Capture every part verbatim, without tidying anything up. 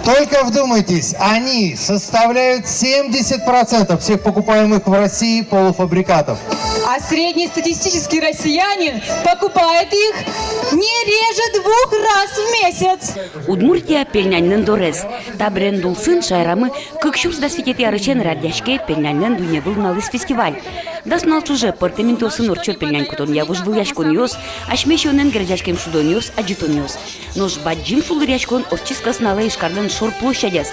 Только вдумайтесь, они составляют семьдесят процентов всех покупаемых в России полуфабрикатов. А среднестатистический россиянин покупает их не реже двух раз в месяц. Удмуртия — пельняньлэн дорез. Та бренд улсын шаерамы кык сюрс дас витетӥ арысен радъяське пельняньлэн дунневыл нуналыз фестиваль. Дас нунал ӵоже пӧртэм интыосын ортчо пельнянь кутонъя вожвылъяськонъёс, асьме сиёнэн герӟаськем шудонъёс, адӟытонъёс. Нош бадӟым шулдыръяськон ортчиз кӧснуналэ Ижкарлэн шор площадез.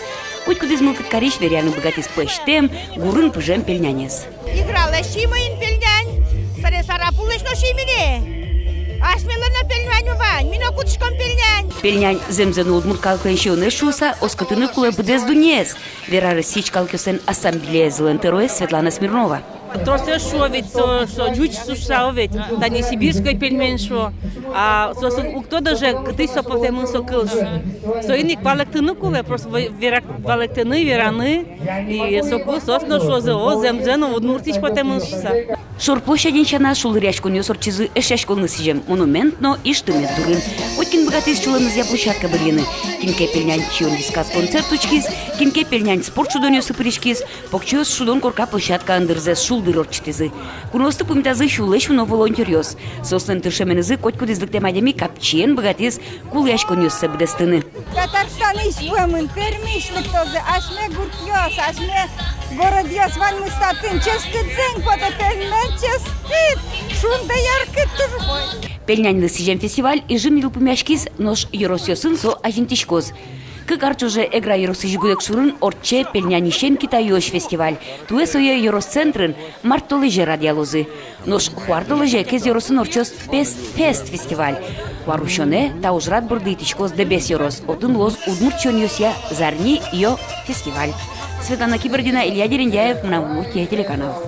Котькудӥз мылкыд карись веръяны быгатӥз пӧзьтэм, гурын пыжем пельнянез. Игралэсь сиимы ини пельнянь, сыре Сарапуллэсь но сиимы ини. Асьмелэн но пельняньмы вань, ми но кутӥськом пельнянь. Пельнянь зэмзэ но удмурт калыклэн сиёнэз шуыса, оскытыны кулэ быдэс дуннеез, вера Россиысь калыкъёслэн ассамблеязылэн тӧроез Светлана Смирнова. Тросэз шуо ведь, со, со ӟуч шуса ведь, тани сибирской пельмень шуо. А соослэн уг тодо же, кытысь со потэмын со кыл. Соин ик валэктыны кулэ, просто ве-, вера-, валэктыны, вераны. И соку соос но шуозы: о, зэмзэ но Удмуртиысь потэмын шуса. Шор площаден сяна, шулдыръяськонъёс ортчизы Эшъяськонлы сӥзем монумент но Иж тымет дурын. Котькин быгатӥз сюлэмызъя площадка бырйыны. Кин ке пельнянь сиён висказ, концерт учкиз, кин ке пельнянь спорт шудонъёсы пыриськиз. Покчиос шудон корка площадкаын дырзэс шулдыр ортчытӥзы. Куноосты пумитазы сюлэсь уно волонтёръёс. Соослэн тыршеменызы котькудӥз лыктэм адями капчиен быгатӥз кулэяськонъёссэ быдэстыны. Татарстанысь вуэмын, Пермиысь лыктозы, асьме гуртъёс, асьме городъёс ваньмыз татын. Ческыт зынг потэ, пельмень ческыт, шунды яркыт, туж умой. Пельняньлы сӥзем фестиваль Ижын йылпумъяськиз, нош ёросъёсын со азинтӥськоз. Кык ар ӵоже Эгра ёросысь Гудекшурын ортче пельняньысен китайёзь фестиваль. Туэ сое ёрос центрын март толэзе радъялозы. Нош куартолэзе Кез ёросын ортчоз Пест-фест фестиваль. Куарусёнэ та ужрад борды итӥськоз Дэбес ёрос. Отын луоз удмурт сиёнъёсъя «Зарни ё» фестиваль. Светлана Кибардина, Илья Дерендяев, «Мынам Удмуртие» телеканал.